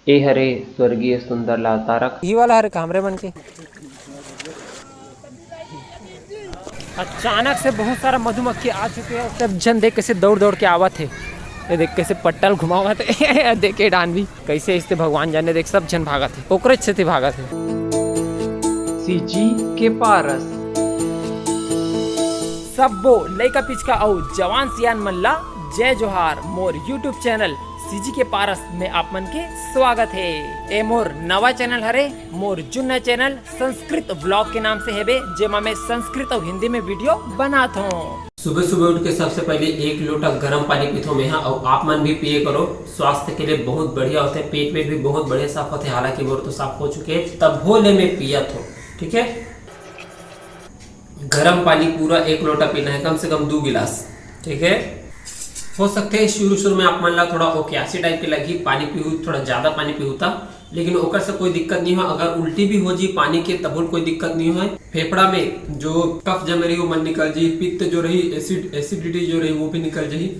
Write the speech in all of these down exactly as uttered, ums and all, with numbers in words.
ए हरे स्वर्गीय सुंदरलाल तारक। यही वाला हरे का हमरे मन के। अचानक से बहुत सारा मधुमक्खी आ चुके हैं। सब झन देख कैसे दौड़ दौड़ के आवत हे। ये देख कैसे पट्टल घुमावत हे। देख ये डान भी कैसे इससे भगवान जाने, देख सब झन भागत हे, ओकरे से भागत हे। सीजी के पारस। सब्बो लइका पिचका अउ जवान सियान मन ला जय जोहार। मोर YouTube चैनल सीजी के पारस में आप मन के स्वागत हे। ए मोर नवा चैनल हरे, मोर जुन्ना चैनल संस्कृत व्लॉग के नाम से हेबे, जेमा मैं संस्कृत अउ हिंदी में वीडियो बनात हूँ। सुबह सुबह उठ के सबसे पहले एक लोटा गर्म पानी पीथो मेहा, अउ आप मन भी पिए करो, स्वास्थ्य के लिए बहुत बढ़िया होते, पेट वेट भी बहुत बढ़िया साफ होते। हालांकि मोर तो साफ हो चुके हे, तभो ले मैं पियत हूँ, ठीक है। गरम पानी पूरा एक लोटा पीना है, कम से कम दू गिलास, ठीक है। हो सकते है शुरू शुरू में आप मन ला थोड़ा ओक्यासी टाइप के लगही, पानी पीहू, थोड़ा ज्यादा पानी पीहू ता, लेकिन ओकर से कोई दिक्कत नहीं हो। अगर उल्टी भी हो जी पानी के, तबो कोई दिक्कत नहीं हो। फेफड़ा में जो कफ जमे रही, वो मन निकल जी, पित्त जो रही, एसिड, एसिडिटी जो रही, वो भी निकल जाही।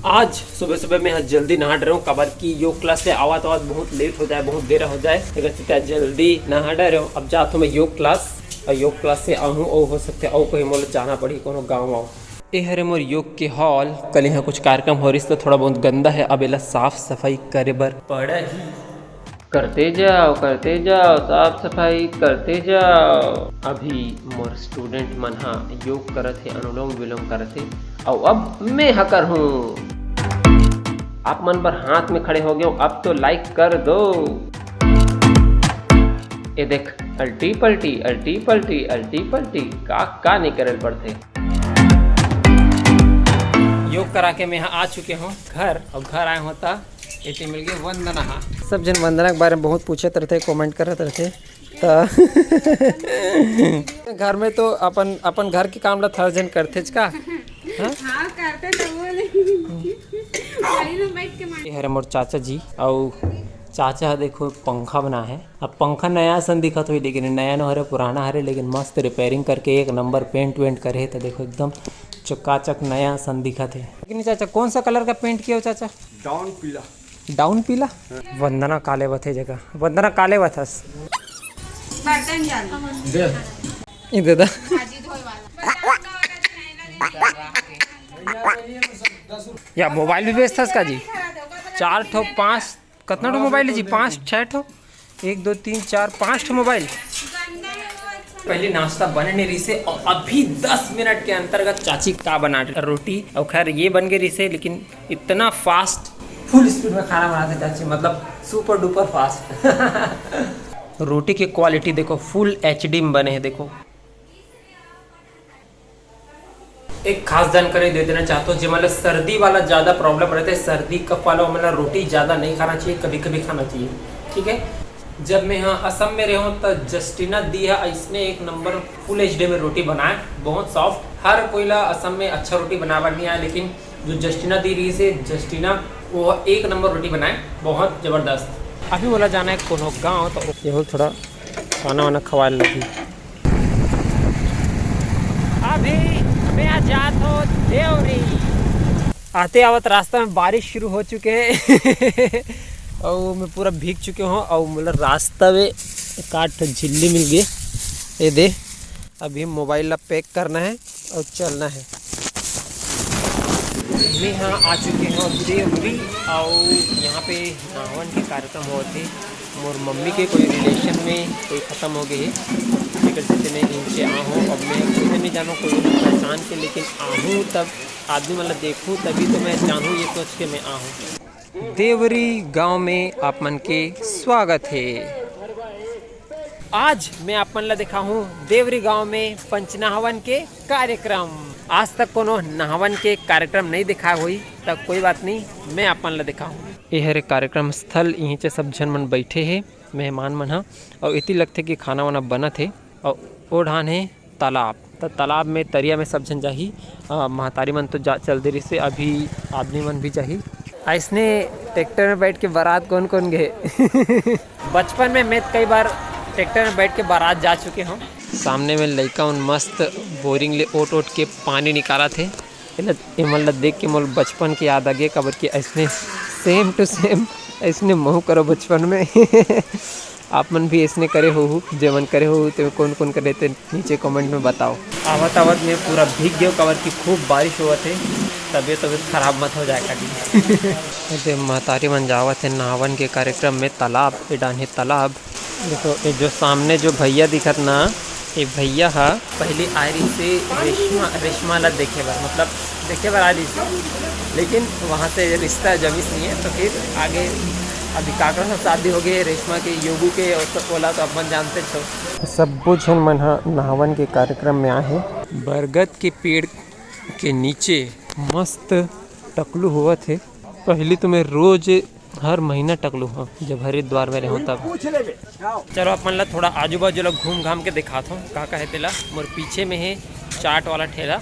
आज सुबह सुबह मैं जल्दी नहा डरे हूँ, काबर कि योग क्लास से आवत आवत बहुत लेट हो जाए, बहुत देर हो जाए, तेकर सेती आज जल्दी नहा डरे हूँ। अब जात हूँ मैं योग क्लास, अउ योग क्लास से आहूँ, अउ हो सकथे अउ कहीं मोला जाना पड़ही कोनो गाँव वाँव। ए हरे मोर योग के हॉल। कल यहाँ कुछ कार्यक्रम हो रहिस, तो थोड़ा बहुत गंदा है, अब एला साफ सफाई करे बर पड़ही। करते जाओ, करते जाओ, साफ सफाई करते जाओ। अभी मोर स्टूडेंट मन हा योग करत हे, अनुलोम विलोम करत हे, अउ अब मैं ह करहूँ। आप मन बर हाथ में खड़े हो गए हो, अब तो लाइक कर दो। ए देख, अल्टी पल्टी, अल्टी पल्टी, अल्टी पल्टी, का का नहीं करे ल पड़थे। योग करा के मैं यहाँ आ चुके हूँ घर, अउ घर आए हों त एती मिल गए वंदना हा। सब जन वंदना के बारे में बहुत पूछत रहथे, कमेंट करत रहथे। त घर में तो अपन, अपन घर के काम ला हर जन करथेच का? हाँ? हाँ, करथे त वो ले। वही में बैठ के मार- ये हरे मोर चाचा जी, अउ चाचा ह देखो पंखा बना है। अब पंखा नया असन दिखत होही, लेकिन नया नो हरे, पुराना हरे, लेकिन मस्त रिपेयरिंग करके एक नंबर पेंट वेंट करे हे, त देखो एकदम चकाचक नया असन दिखत हे। लेकिन चाचा, कौन सा कलर का पेंट किया हो चाचा? डाउन पीला। डाउन पीला? वंदना काले बथे जगह, वंदना काले बथस। बर्तन जान। दे। ये दे दा। भाजी धोए वाला। या मोबाइल भी बेचथस का जी? चार ठो, पाँच, कतना ठो मोबाइल है जी? पाँच, छः ठो, एक, दो, तीन, चार, पाँच ठो मोबाइल। पहले नाश्ता बने नहीं रहिसे, और अभी दस मिनट के अंतर्गत चाची का बना रोटी, और खैर ये बन गई रहिसे, लेकिन इतना फास्ट, फुल स्पीड में खाना बनाते चाची, मतलब सुपर डुपर फास्ट। रोटी के क्वालिटी देखो, फुल एचडी में बने हैं। देखो, एक खास जानकारी दे देना चाहता हूँ, जे मतलब सर्दी वाला ज़्यादा प्रॉब्लम रहता है, सर्दी कफ वाला, मतलब रोटी ज़्यादा नहीं खाना चाहिए, कभी कभी खाना चाहिए, ठीक है। जब मैं यहाँ असम में रहूँ तो जस्टिना दी है, इसने एक नंबर फुल एचडी में रोटी बनाए, बहुत सॉफ्ट। हर कोई ला असम में अच्छा रोटी बनावा नहीं आए, लेकिन जो जस्टिना दी रहिसे, जस्टिना वो एक नंबर रोटी बनाए, बहुत ज़बरदस्त। अभी बोला जाना है कोनो गाँव, तो ये हो थोड़ा खाना वाना खवाए लगी। अभी मैं जात हो देवरी। आते आवत रास्ता में बारिश शुरू हो चुके हैं। और मैं पूरा भीग चुके हूँ, और मतलब रास्ता में एक आध ठो झिल्ली मिल गए। ये दे, अभी मोबाइल ला पैक करना है और चलना है। मैं यहाँ आ चुके हैं देवरी, और यहाँ पे नहावन के कार्यक्रम होत हे। मोर मम्मी के कोई रिलेशन में कोई खत्म हो गए हे, जेकर सेती मैं इनसे आहूँ। अब मैं खुद नहीं जानूँ कोई पहचान के, लेकिन आहूँ तब आदमी मन ला देखूँ, तभी तो मैं जानूँ, ये सोच के मैं आहूँ। देवरी गांव में आप मन के स्वागत हे। आज मैं आप मन ला दिखाहूँ देवरी गांव में पंचनहावन के कार्यक्रम। आज तक कोनो नहावन के कार्यक्रम नहीं दिखाए होई, त कोई बात नहीं, मैं आप मन ला दिखाहूँ। ये हरे कार्यक्रम स्थल, इहीं चे सब झन मन बैठे हे, मेहमान मन ह, अउ एती लगथे कि खाना वाना बनत हे, अउ ओ ढान हे तालाब। त तालाब में, तरिया में सब झन जाही। अ, महतारी मन तो जा, चल दे रहिसे, अभी आदमी मन भी जाही। अइसने ट्रैक्टर में बैठ के बारात कौन कौन गए? बचपन में मैं कई बार ट्रैक्टर में बैठ के बारात जा चुके हूँ। सामने में लइका मन मस्त बोरिंग ले ओट ओट के पानी निकालत हे। एला, एमन ला देख के मोर बचपन के याद आ गे, काबर कि अइसने same to same ऐसने महू करो बचपन में। आप मन भी ऐसने करे होहू, जेमन करे होहू, ते कोन कोन करे, ते नीचे comment में बताओ। आवत आवत मैं पूरा भीग गयो, काबर कि खूब बारिश होवत हे, तबियत तबियत खराब मत हो जाए कभी। अरे महतारी मन जावत हे नहावन के कार्यक्रम में तालाब, ए डान हे तालाब। देखो, ये जो सामने जो भैया दिखत ना, ये भैया ह पहली आए रहिस हे रेशमा, रेशमा ला देखे बर, मतलब देखे बर आए रहिस हे, लेकिन वहाँ से रिश्ता जमिस नहीं है, तो फिर आगे अभी काकरा से शादी हो गई है रेशमा के, योगू के, और सब बोला तो अपन जानते छो। सब्बो झन मन ह नहावन के कार्यक्रम में आए हे। बरगद के पेड़ के नीचे मस्त टकलू होवत हे। पहली तो मैं रोज हर महीना टकलू हूँ, जब हरिद्वार में रहूँ तब। चलो, अपन ला थोड़ा आजू बाजू ला घूम घाम के दिखात हूँ, का का हे तेला। मोर पीछे में हे चाट वाला ठेला।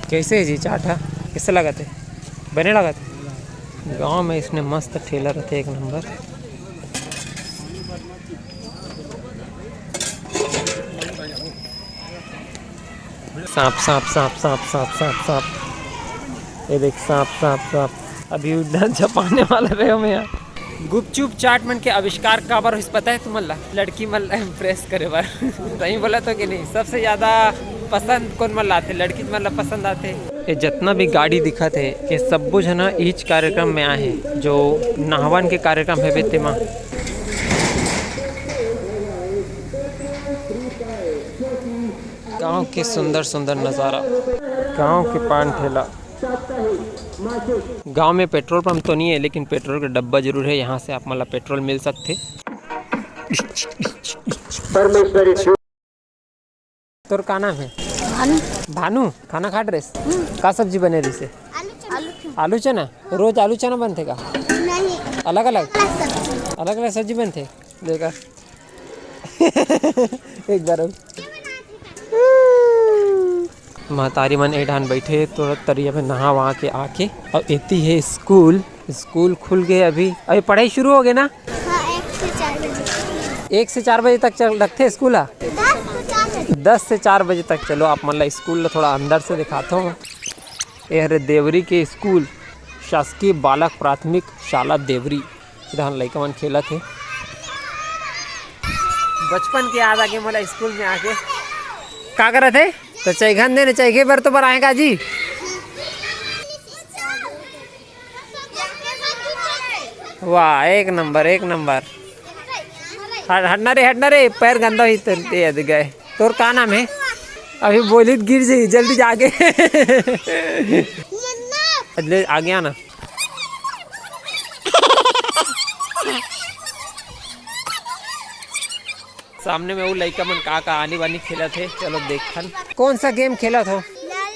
कैसे हे जी चाट ह? कैसे लागत हे? बने लागत हे? गाँव में इसने मस्त ठेला रहते, एक नंबर। सांप, सांप, सांप, सांप, सांप, सांप, सांप। ये देख, सांप, सांप, सांप। अभी उधर झपाने वाला रहे मैं यार। गुपचुप चाट मन के आविष्कार काबर होइस पता है तुमन ला? लड़की मन ला impress करे बर। सही बोला तो कि नहीं? सबसे ज्यादा पसंद कोन मन ला आथे? लड़की मन ला पसंद आथे। ये जितना भी गाड़ी दिखत हे, ये सब्बो झन ह इच कार्यक्रम में आए हे, जो नहावन के कार्यक्रम हे तेमा। गांव के सुंदर सुंदर नजारा, गांव के पान ठेला। गांव में पेट्रोल पंप तो नहीं है, लेकिन पेट्रोल का डब्बा जरूर है, यहाँ से आप मन ला पेट्रोल मिल सकथे। परमेश्वरी शिव। तोर का नाम है? भानु। भानु, खाना खात रहिस? हम्म। का सब्जी बने रहिस हे? आलू चना। आलू चना? रोज आलू चना बनथे का? नहीं। अलग अलग? अलग सब्जी। अलग अलग सब्जी बनथे? देखा। एक बार और। महतारी मन ए ढान बैठे, तोरा तरिया में नहा वहा के आके। अउ एती हे स्कूल, स्कूल खुल गए अभी, अभी पढ़ाई शुरू हो गए ना? हाँ, एक से चार बजे। एक से चार बजे तक चल रखथे स्कूल हा? दस से चार बजे। दस से चार बजे तक। चलो, आप मन ला स्कूल ला थोड़ा अंदर से दिखाता हूँ। ये हरे देवरी के स्कूल, शासकीय बालक प्राथमिक शाला देवरी। इधर लइका मन खेलत हे। बचपन के याद आगे मोला स्कूल में आके। का करत हे? तो चैघन दे ने, चैघे बर तो बर आए का जी। वाह, एक नंबर, एक नंबर। हट, हटना रे, हटना रे, पैर गंदा होही तो। ए, अद गए। तोर का नाम है? अभी बोली तो गिर जाई, जल्दी जाके। ले, आगे आना। सामने में वो लइका मन का का आनी बानी खेलत हे, चलो देखन। कौन सा गेम खेलत हो? लाल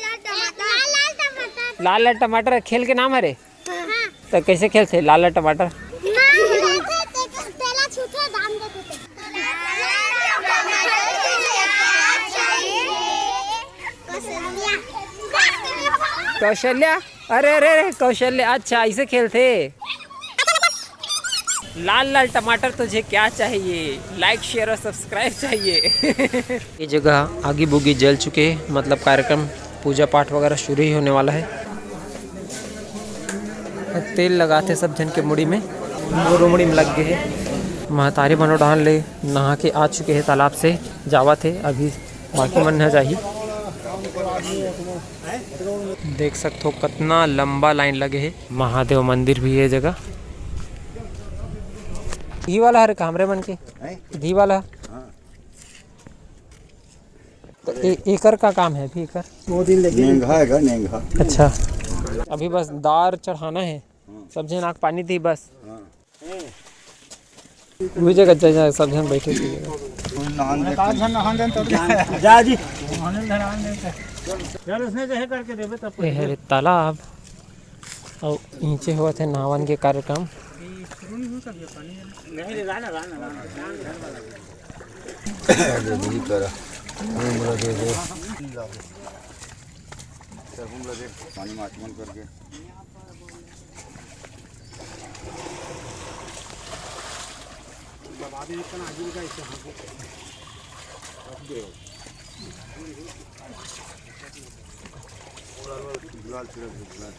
लाल टमाटर। लाल लाल टमाटर। लाल लाल टमाटर खेल के नाम हरे? हाँ। तो कैसे खेलथे लाल लाल टमाटर? मार देथे, ते-, तेला छूथे, दाम देथे ते। कौशल्या। अरे, अरे, अरे, कौशल्या, अच्छा, ऐसे खेलथे। लाल लाल टमाटर तुझे क्या चाहिए? Like, share और subscribe चाहिए। ये जगह आगी बुगी जल चुके, मतलब कार्यक्रम, पूजा पाठ वगैरह शुरू ही होने वाला है। तेल लगाथे सब झन के मुड़ी में, मोरो मुड़ी में लग गए हे। महतारी मन ओ ढान ले नहा के आ चुके हैं तालाब से, जावत हे अभी, बाकी मन न जाही। देख सकथो कतना लंबा लाइन लगे हे। महादेव मंदिर भी हे जगह। घी वाला हरे का हमरे मन के? हैं? घी वाला? हाँ। तो ए-, एकर का काम है अभी एकर? वो दिन लगे। नेंगा है का, नेंगा। अच्छा, अभी बस दार चढ़ाना है, हाँ। सब झन आग पानी दी बस। हाँ। वही जगह जा, जा, सब झन बैठे थे। कोई नहान दे। का झन नहान दे तो जा, जा जी। नहान दे, नहान दे। यार, उसने जैसे करके देवे तब ये हरे तालाब, अउ नीचे होवत हे नहावन के कार्यक्रम। नहीं रे, रहना, रहना, रहना। अरे, नहीं करा। नहीं, मुझे दे दे। चल, हम लोग पानी में आचमन करके। गुलाल छिड़क दे, गुलाल।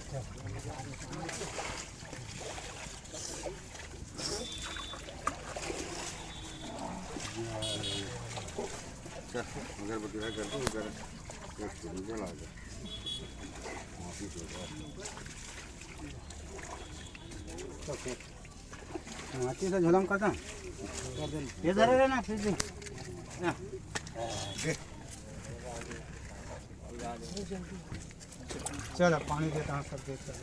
अगरबत्ती ला कर दो, उधर एक निकल आ गया। माचिस से झोलम करता। ये धरे रहना, फिर भी। ना। चल, अब पानी देता हूँ, सब देख कर।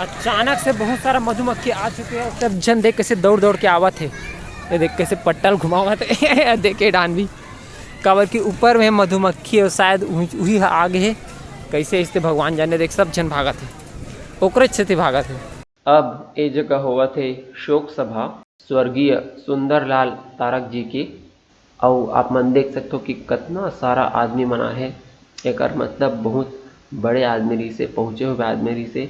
अचानक से बहुत सारा मधुमक्खी आ चुके हैं। सब झन देख कैसे दौड़ दौड़ के आवत हे। ये देख कैसे पट्टा ल घुमावत हे। देखे डाहन भी, काबर कि ऊपर में मधुमक्खी हे, शायद उही उही ह आ गे हे। कैसे इससे भगवान जाने। देख सब झन भागत हे, ओकरे सेती भागत हे। अब ए जगह होवत हे शोक सभा स्वर्गीय सुंदरलाल तारक जी के। अउ आप मन देख सकथो कि कतना सारा आदमी मन आहे। एकर मतलब बहुत बड़े आदमी रहिसे, पहुँचे हुए आदमी रहिसे।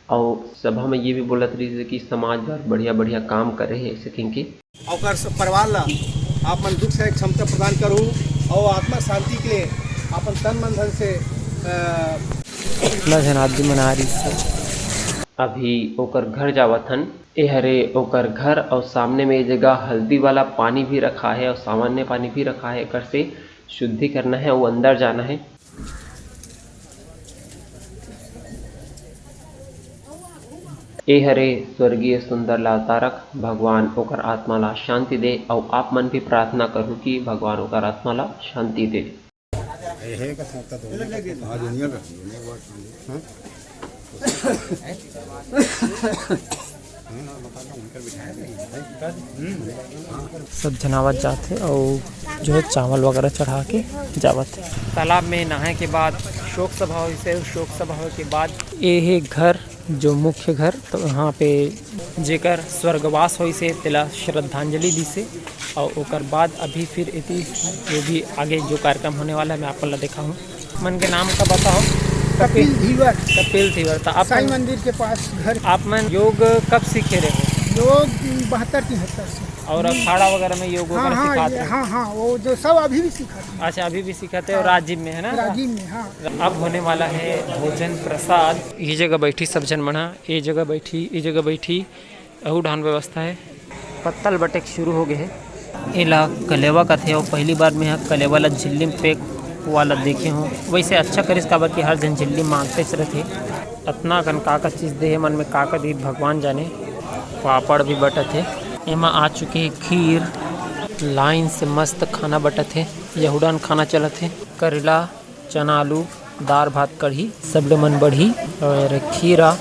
अउ सभा में ये भी बोलत रहिसे कि समाज बर बढ़िया-बढ़िया काम करे हे, ऐसे कहिके। ओकर स-, परिवार ला आप मन दुख से क्षमता प्रदान करू अउ आत्मा शांति के लिए अपन तन मन धन से, अ, इतना झन आदमी मन आ रहिसे। अभी ओकर घर जावत हन। ए हरे ओकर घर अउ सामने में ये जगह हल्दी वाला पानी भी रखा है अउ सामान्य पानी भी रखा है। एकर से शुद्धि करना है अउ अंदर जाना है। ए हरे स्वर्गीय सुंदरलाल तारक, भगवान ओकर आत्मा ला शांति दे अउ आप मन भी प्रार्थना करू कि भगवान ओकर आत्मा ला शांति दे। सब झन आवत जात हे अउ जो है चावल वगैरह चढ़ा के जावत हे। तालाब में नहाए के बाद शोक सभा होइस हे। शोक सभा होए के बाद ये हे घर, जो मुख्य घर, तो यहाँ पे जेकर स्वर्गवास होइस हे, तेला श्रद्धांजलि दिस हे। अउ ओकर बाद अभी फिर इति जो भी आगे जो कार्यक्रम होने वाला है, मैं आप मन ला देखाहूँ। मन के नाम का बताओ। कपिल धीवर। कपिल धीवर। तो आप साईं मन, मंदिर के पास घर। आप मन योग कब सीखे रहे? योग बहत्तर तिहत्तर से। और अखाड़ा वगैरह में योग हाँ, वगैरह हाँ, सिखाते ये, हैं? हाँ, हाँ, वो जो सब अभी भी सिखाते हैं। अच्छा, अभी भी सिखाते हैं। और हाँ। राजिम में है ना? राजिम में, हाँ। अब होने वाला है भोजन प्रसाद। ये जगह बैठी सब झन मन हा, ये जगह बैठी, ये जगह बैठी। अहू डाहन व्यवस्था हे। पत्तल बटेक शुरू हो गे हे। एला कलेवा कथे अउ पहली बार मेंहा कलेवा ला झिल्ली म pack वाला देखे हों। वैसे अच्छा करिस, काबर कि हर झन झिल्ली मांगतेच रथे। अतना अकन का का चीज दे हे मन में, का का दे भगवान जाने। पापड़ भी बटत हे। एमा आ चुके हे खीर। line से मस्त खाना बटत हे। यहूडान खाना चलत हे। करेला, चना, आलू, दार, भात, कढ़ी, सबले मन बढ़ही। और खीरा,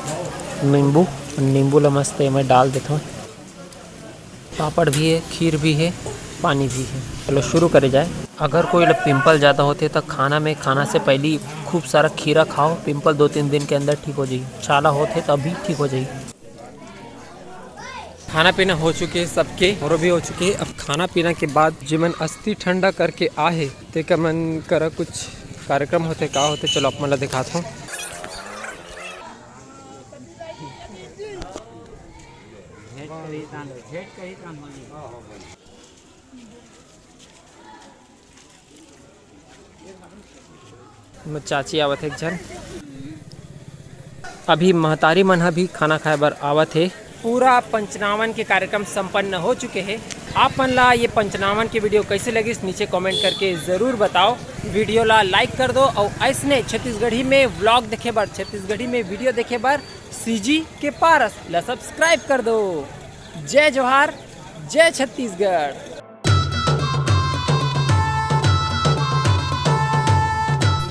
नींबू, नींबू ला मस्त एमे डाल देथों। पापड़ भी हे, खीर भी हे, पानी भी हे। चलो शुरू करे जाए। अगर कोई ला pimple ज़्यादा होथे त खाना में, खाना से पहली खूब सारा खीरा खाओ, pimple दो तीन दिन के अंदर ठीक हो जाही। छाला होथे त अभी ठीक हो जाही। खाना पीना हो चुके हे सबके, मोरो भी हो चुके हे। अब खाना पीना के बाद जेमन अस्थि ठंडा करके आ हे, तेकर मन करा कुछ कार्यक्रम होथे, का होथे, चलो आप मन ला दिखात हों। मोर चाची आवत हे एक झन। अभी महतारी मन ह भी खाना खाए बर आवत हे। पूरा पंचनावन के कार्यक्रम संपन्न हो चुके हे। आप मन ला ये पंचनावन के video कैसे लगिस, नीचे comment करके जरूर बताओ। Video ला like कर दो और ऐसने छत्तीसगढ़ी में vlog देखे बर, छत्तीसगढ़ी में video देखे बर CG के पारस ला subscribe कर दो। जय जोहार, जय छत्तीसगढ़।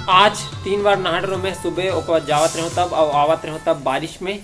आज तीन बार नहा डरो में, सुबह ओकर बाद जावत रहो तब, और आवत रहो तब बारिश में।